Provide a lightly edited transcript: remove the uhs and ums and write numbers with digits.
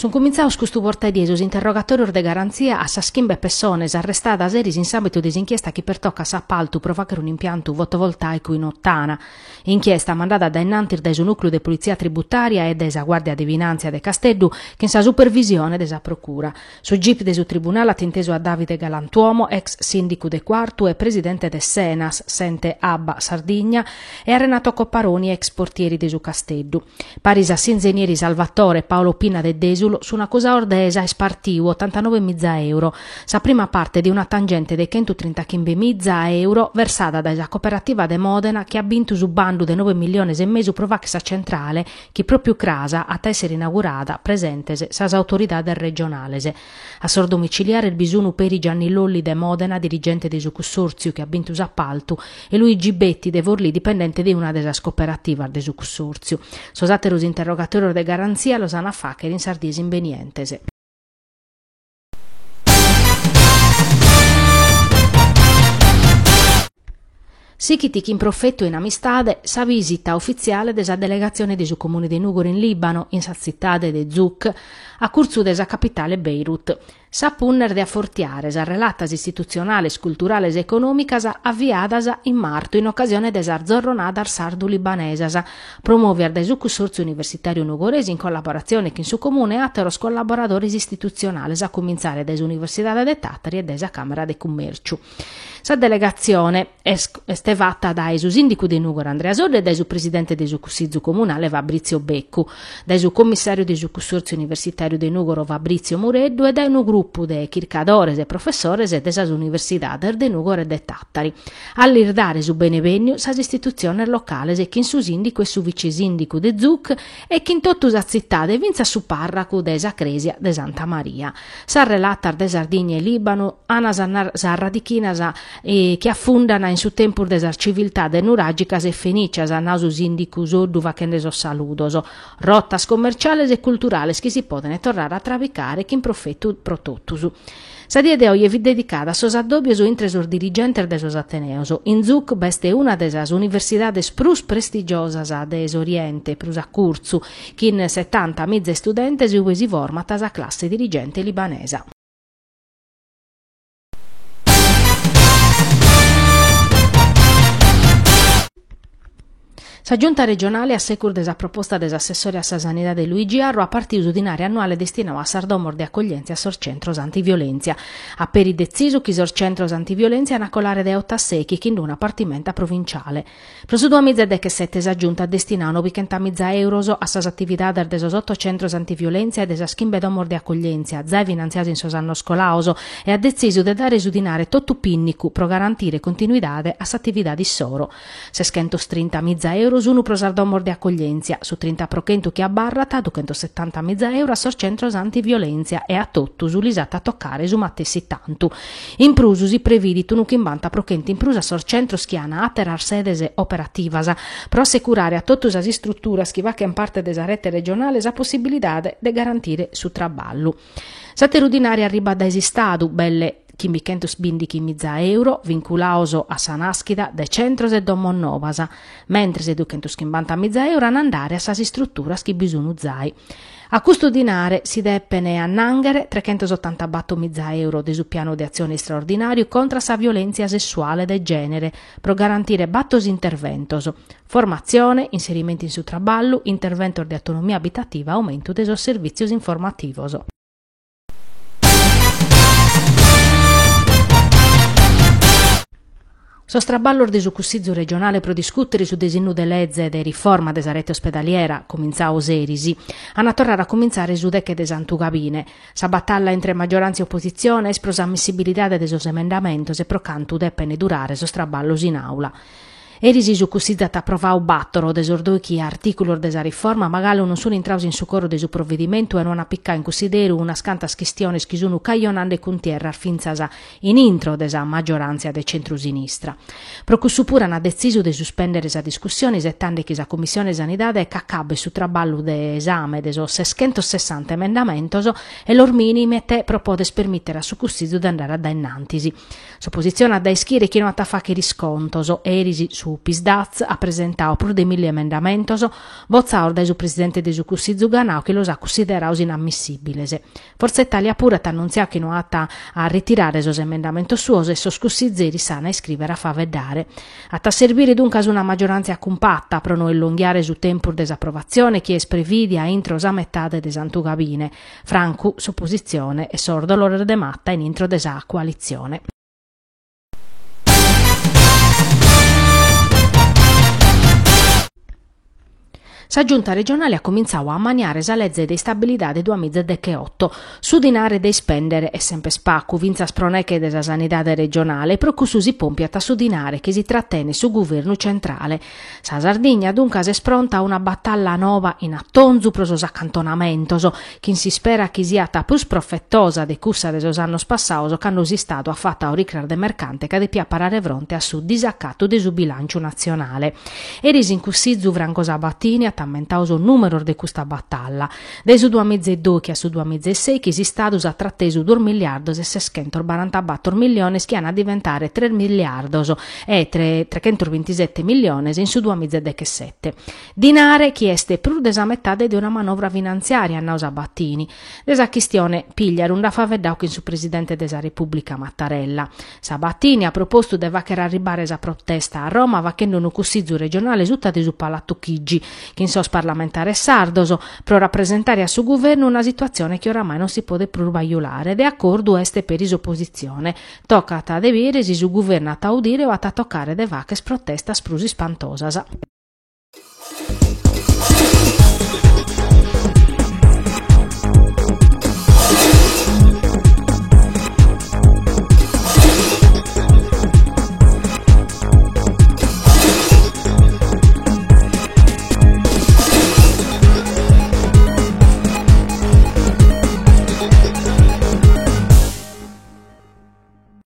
Sunt cumintzados custu bortaedie sos interrogatòrios de garantzia a sas chimbe pessones arrestadas eris in s'àmbitu de s'inchiesta chi pertocat s'apaltu pro fàghere un'impiantu fotovoltàicu in Ottana. Inchiesta mandada dae innantis dae su nùcleu de politzia tributària e dae sa Guàrdia de Finàntzia de Casteddu chin sa supervisione de sa Procura. Su gip de su tribunale at intesu a Davide Galantuomo, ex sìndicu de Cuartu e presidente de s'Enas, s'Ente Abba Sardigna, e a Renato Copparoni, ex portieri de su Casteddu. Paris a s'inzenieri Salvatore e Paolo Pinna de Desulo sun acusados de aer ispartiu otantanovemiza euro, sa prima parte de una tangente de chentutrintachimbemiza euro versada dae sa cooperativa de Modena chi at bintu su bandu de noe milliones e mesu pro fagher sa centrale chi pròpiu cras at a èssere inaugurada presentes sas autoridades regionales. A sos domiciliares bi sun peri Gianni Lolli de Mòdena, dirigente de su cussòrtziu chi at bintu s'apaltu, e Luigi Betti de Forlì, dipendente de una de sas cooperativas de su cussòrtziu. Sos àteros interrogatòrios de garantzia los an a fàghere in sas dies imbenientes. Sighit chin profetu e in amistade sa bìsita ufitziale de sa delegatzione de su Comune de Nùgoro in Lìbano, in sa tzitade de Zouk, a curtzu de sa capitale Beirut. Sa punna est de afortiare sas relatas istitutzionales, culturales e econòmicas aviadas in martu in ocasione de sas Zorronadas sardu-libanesas, promòvias dae su Cussòrtziu Universitàriu Nugoresu in collaboratzione chin su Comune e àteros collaboradores istitutzionales a cumintzare dae s'Universidade de Tàtari e dae sa Càmera de Cummèrciu. Sa delegatzione est fata dae su sìndicu de Nùgoro Andrea Soddu e dae su presidente de su Cussizu Comunale Fabrizio Beccu, dae su commissàriu de su Cussòrtziu Universitàriu de Nùgoro Fabrizio Mureddu e dae unu grupu de chircadores e professores de sas universidades de Nùgoro e de Tàtari. A lis dare su benevènniu sas istitutziones locales chin su sìndicu e su vicesìndicu de Zouk e chin totu sa tzitade fintzas su pàrracu de sa crèsia de Santa Maria. Sas relatas de Sardigna e Lìbanu an sas radichinas chi afundan in su tempus de sas civiltades nuràgicas e fenìcias, at nau su sìndicu Soddu fachende sos saludos. Rotas commerciales e culturales chi si podent torrare a trabicare chin profetu pro totus. Sa die de oje fit dedicada a sos addòbios intre sos dirigentes de sos Ateneos. In Zouk b'est una de sas universidades prus prestigiosas de s'Oriente prus a curtzu, chin setantamiza istudentes ue si format sa classe dirigente libanesa. Sa Giunta regionale, a segus de sa proposta de s'assessore a sa Sanidade Luigi Arru, at partiu su dinare annuale destinadu a sas domos de acoglièntzia e a sos centros antiviolèntzia. At peri detzisu chi sos centros antiviolèntzia an a colare dae oto a sèichi chin una partimenta provinciale. Pro su duamiza e dechesete sa Giunta at destinadu nobichentamiza euros a sas atividades de sos oto centros antiviolèntzia e de sas chimbe domos de acoglièntzia, zai finantziadas in sos annos colados, e at detzisu de dare su dinare totu pìnnicu pro garantire continuidade a s'atividade issoro. Seschentostrinta-miza euros unu pro sas domos de acoglièntzia, su trinta pro chentu chi abarrat, duchentossetanta-miza euros a sos centros antiviolèntzia e a totus lis at a tocare su matessi tantu. In prus si previdit unu chimbanta pro chentu in prus a sos centros chi an àteras sedes operativas, pro assecurare a totu sas istruturas chi fachent parte de sa rete regionale sa possibilidade de garantire su traballu. S'àteru dinari arribat dae s'Istadu, belle chimbichentos-bìndighi-miza euro, vinculados a sa nàschida de centros e domos novas, mentres duchentoschimbanta-miza euro an a andare a sas istruturas chi bi sun zai. A custu dinare si depen annànghere trechentosotantabato-miza euro de su pianu de atzione istraordinàriu contra sa violèntzia sessuale de gènere pro garantire batos interventos, formatzione, inserimentu in su traballu, interventos de autonomia abitativa, aumentu de sos servìtzios informativos. Sos traballos de su Cussizu regionale pro discùtere su desinnu de leze de riforma de sa rete ospedaliera, comintzados eris, an a torrare a cumintzare su deche de Santu Gabine. Sa batalla intre maggioràntzia e opositzione est pro s'ammissibilidade de sos emendamentos e pro cantu depen durare sos traballos in àula. Eris su Cussizu at aprovadu bàtoro de sos dòichi artìculos de sa riforma, ma galu non sunt intrados in su coro de su provedimentu e no ant picadu in cunsideru unas cantas chistiones chi sunt cajonande cuntierras fintzas in intro de sa magioràntzia de centru-sinistra. Pro cussu puru ant detzisu de suspèndere sa discussione isetande chi sa Cummissione Sanidade ch'acabet su traballu de esame de sos seschentosessanta emendamentos e los mìnimet pro poder permìtere a su Cussizu de andare a dae innantis. S'opositzione at a ischire chi no at a fàghere iscontos. Eris su. Su Psd'Az at presentadu prus de milli emendamentos, botzados dae su presidente de su Cussizu Ganau chi los at cussiderados inammissìbiles. Forza Italia puru at annuntziadu chi no at a ritirare sos emendamentos suos e sos cussizeris s'an a iscrìvere a faeddare. At a serbire duncas una maggioràntzia cumpata pro no illonghiare su tempus de s'aprovatzione chi est prevìdia intro sa metade de Santu Gabine, francu s'opositzione e sos dolores de mata in intro de sa coalitzione. Sa Giunta regionale at comintzadu a ammaniare sa leze de istabilidade duamiza e decheoto. Su dinare de ispèndere est semper pacu, fintzas pro neche de sa sanidade regionale, e pro cussu si pòmpiat a su dinare chi si tratenet su guvernu centrale. Sa Sardigna duncas est pronta a una batalla nova in atonzu pro sos acantonamentos, chin s'ispera chi siat prus profetosa de cussa de sos annos passados cando s'Istadu at fatu a oricras de mercante ca depiat parare fronte a su disacatu de su bilànciu natzionale. Eris in Cussizu Franco Sabatini at ammentadu sos nùmeros de custa batalla. Dae su duamiza e doichi a su duamiza e seichi s'Istadu s'at tratesu duos milliardos e seschentos barantabator milliones chi an a diventare tres milliardos e trechentos bintisete milliones in su duamiza e dechesete. Dinare chi est prus de sa metade de una manovra finantziària, at nau Sabatini. De sa chistione Pigliaru nd'at faeddadu chin su presidente de sa Repùblica Mattarella. Sabatini at propostu de fàghere arribbare sa protesta a Roma faghende unu cussizu regionale suta de su Palatu Chigi, chin sos parlamentares sardos, pro rapresentare a su guvernu una situatzione chi oramai non si podet prus bajulare. De acordu est peri s'opositzione. Tocat de bìdere si su guvernu at a audire o at a tocare de fàghere protestas prus ispantosas.